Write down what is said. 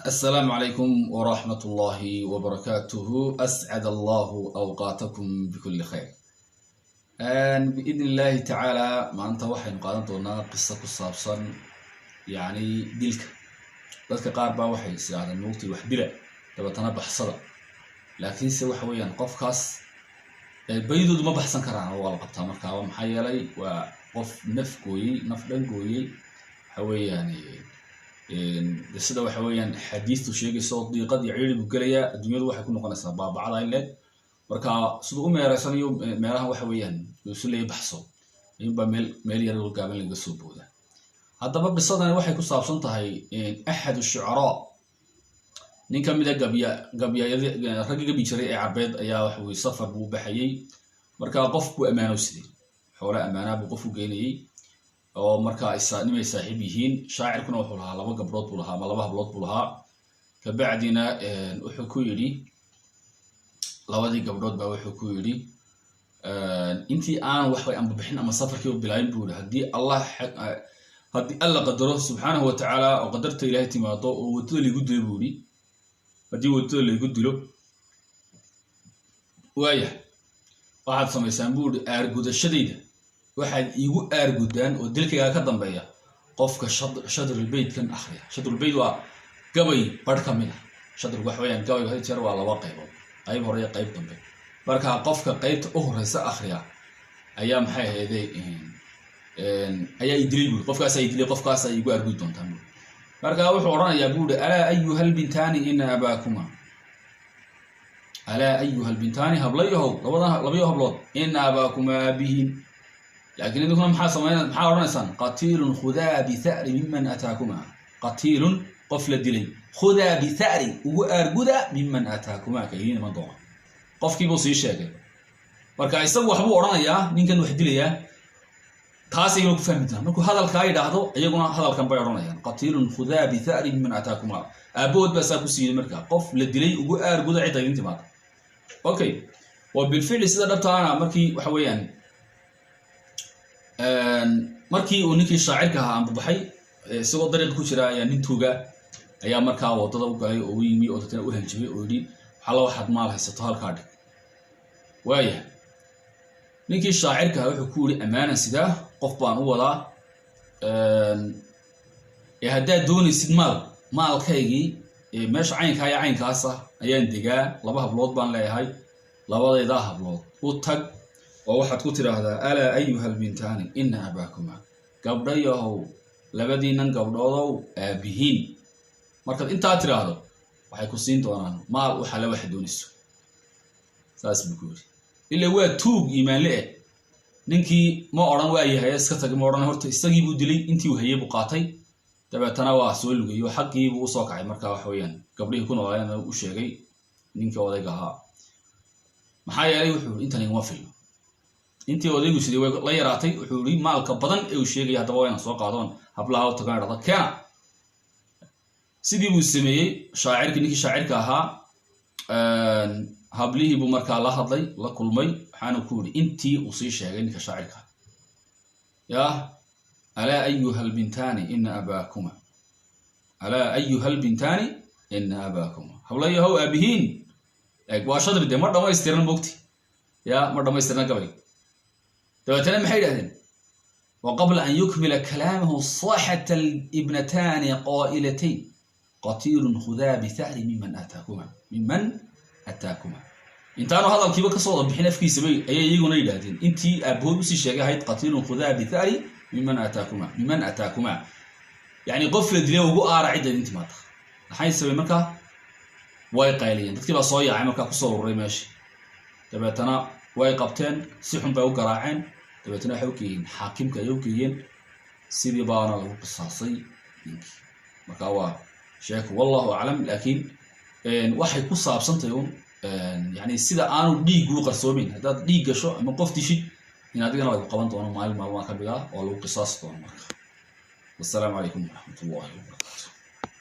Asalaamu calaykum waraxmat ullaahi wabarakaatuhu. Ascad allahu awqaatakum bikuli khayr biidn illaahi tacaala. Maanta waxaynu qaadan doonaa qiso ku saabsan, yacni, dilka. Dadka qaar baa waxay is idhahdeen, "Moogtay, wax dila, dabeetana baxsada." Laakiinse waxa weeyaan, qofkaas bayadoodu ma baxsan karaan oo waa la qabtaa markaaba. Maxaa yeelay, waa qof naf gooyey, naf dhan gooyey. Waxa weeyaan, sida waxa weeyaan xadiistu sheegayso, diiqad iyo ciiri buu gelayaa, adduunyadu waxay ku noqonaysaa baabacada in leeg. Marka siduu u meereysanayo meelahan, waxa weeyaan isu leeya baxso, ayuunbaa meel yar oo gaaban laga soo booda. Haddaba qisadani waxay ku saabsan tahay axad shucaraa, nin ka mida gabya gabyayadi, raggii gabi jiray ee Carbeed ayaa waxa weye safar buu u baxayey. Marka qof buu ammaano siday, xoole ammaanaa buu qof u geynayey oo markaa nimay saaxiib yihiin. Shaacirkuna wuxuu lahaa laba gabdhood buu lahaa ama laba hablood buu lahaa. Kabacdina wuxuu ku yidhi labadii gabdhood baa wuxuu ku yidhi, intii aan waxbay ambabixin ama safarkiiba bilaabin, buu yihi, haddii Alla qadaro subxaanahu wa tacaala oo qadarta Ilaahay timaado oo waddada laygu dilo, buu yidhi, haddii waddada laygu dilo, waaya, waxaad samaysaan, buu yihi, aargudashadayda waxaad iigu aargudaan oo dilkaygaa ka dambeeya qofka shadrulbeytkan akhriya. Shadrulbeyt waa gabay barh ka mid ah. Shadrigu waxa weyaan, gabaygu had jeer waa laba qaybood, qayb hore iyo qayb dambe. Marka qofka qaybta u horeysa akhriya ayaa, maxay ahayde, ayaa i dilay, buri, qofkaasaa i dilay, qofkaasaa iigu aargudi doontaan, buri. Marka wuxuu odhanayaa, buu ihi: "Alaa ayuha albintaani ina abaakuma, alaa ayuha albintaani, hablayahow, labada labayo hablood, ina abaakuma, aabihiin." Laakiin idinkuna maxaa samayn, maxaa odhanaysaan? "Qatiilun khudaa bitha'ri miman ataakuma." Qatiilun, qof la dilay, khudaa bitha'ri, ugu aarguda, miman ataakuma, ka idiin iman doona. Qofkiibuu sii sheegay. Marka isagu waxbuu odhanayaa ninkan wax dilayaa, taas ayaguna ku fahmi doonaa. Markuu hadalkaa yidhaahdo, iyaguna hadalkan bay odhanayaan: "Qatiilun khudaa bitha'ri miman ataakuma." Aabahood baa saa ku siiyey. Marka qof la dilay ugu aarguda cidda idin timaada. Okay, wa bilficli, sida dhabtaana, markii waxa weeyaan markii uu ninkii shaacirka ahaa ambabaxay, isagoo dariiqa ku jira ayaa nin tuuga ayaa markaa waddada u galay oo u yimi oo dadkana u hanjabay oo yidhi, "Waxalla waxaad maal haysato halkaa dhig." Waaya, ninkii shaacirka ahaa wuxuu ku yidhi, "Ammaanan sidaa qof baan u wadaa ee haddaad doonaysid maal, maalkaygii meesha caynkaa iyo caynkaasa ayaan degaa, laba hablood baan leeyahay, labadaydaa hablood u tag oo waxaad ku tidhaahdaa: alaa ayuha albintaani ina abaakuma, gabdhayahow, labadiinan gabdhoodow, aabihiin. Markaad intaa tidhaahdo, waxay ku siin doonaan maal waxale waxa doonayso." Saas buu ku yidhi. Ila waa tuug iimaanle eh. Ninkii ma odhan, "Waa yahay, iska tag," ma odhan. Horta isagii buu dilay, intii uu hayey buu qaatay, dabeetana waa soo lugayo, xaggii buu usoo kacay. Marka waxa weeyaan gabdhihii ku noolaayeen u sheegay ninkii odayga ahaa. Maxaa yeelay, wuxuu yidhi, "Intan iguma filno." Intii odaygu siday way la yaraatay. Wuxuu yidhi, "Maalka badan ee uu sheegaya haddaba waa inaan soo qaadoon hablaha u tagaan dhahda keena." Sidii buu sameeyey shaacirkii. Ninkii shaacirka ahaa hablihii buu markaa la hadlay, la kulmay, waxaana ku yidhi intii uu sii sheegay ninka shaacirka: "Yah, alaa ayuha albintaani ina abaakuma, alaa ayuha albintaani ina abaakuma, hablayahow, aabihiin." Waa shadri dee, ma dhamaystiran mogti ya, ma dhamaystirna gabay. Dabeetana maxay yidhahdeen? Wa qabla an yukmila kalaamahu saaxat alibnataani qaa'ilatayn: "Qatiilun khudaa bitha'ri miman aataakuma, miman ataakuma." Intaanu hadalkiiba kasoo wada bixin afkiisabay ayay iyaguna yidhahdeen intii aabahood usii sheegay ahayd: "Qatiilun khudaa bitha'ri miman aataakuma, miman ataakuma." Yani qof la dilay ugu aara cidda idin timaada. Maxay sabay? Markaa way qayliyeen, dadkii baa soo yaacay, markaa kusoo ururay meesha. Dabeetana way qabteen, si xun bay u garaaceen. Dabeetana waxay u geeyeen xaakimka ayay u geeyeen. Sidii baana lagu qisaasay ninkii. Marka waa sheeko, wallahu aclam, laakiin waxay ku saabsantahay un, yani, sida aanu dhiigguu qarsoomin. Haddaad dhiig gasho ama qof dishid, in adigana lagu qaban doono maalin maalmaha ka mid ah oo lagu qisaasi doono. Marka wasalaamu calaykum waraxmat ullahi wabarakaatu.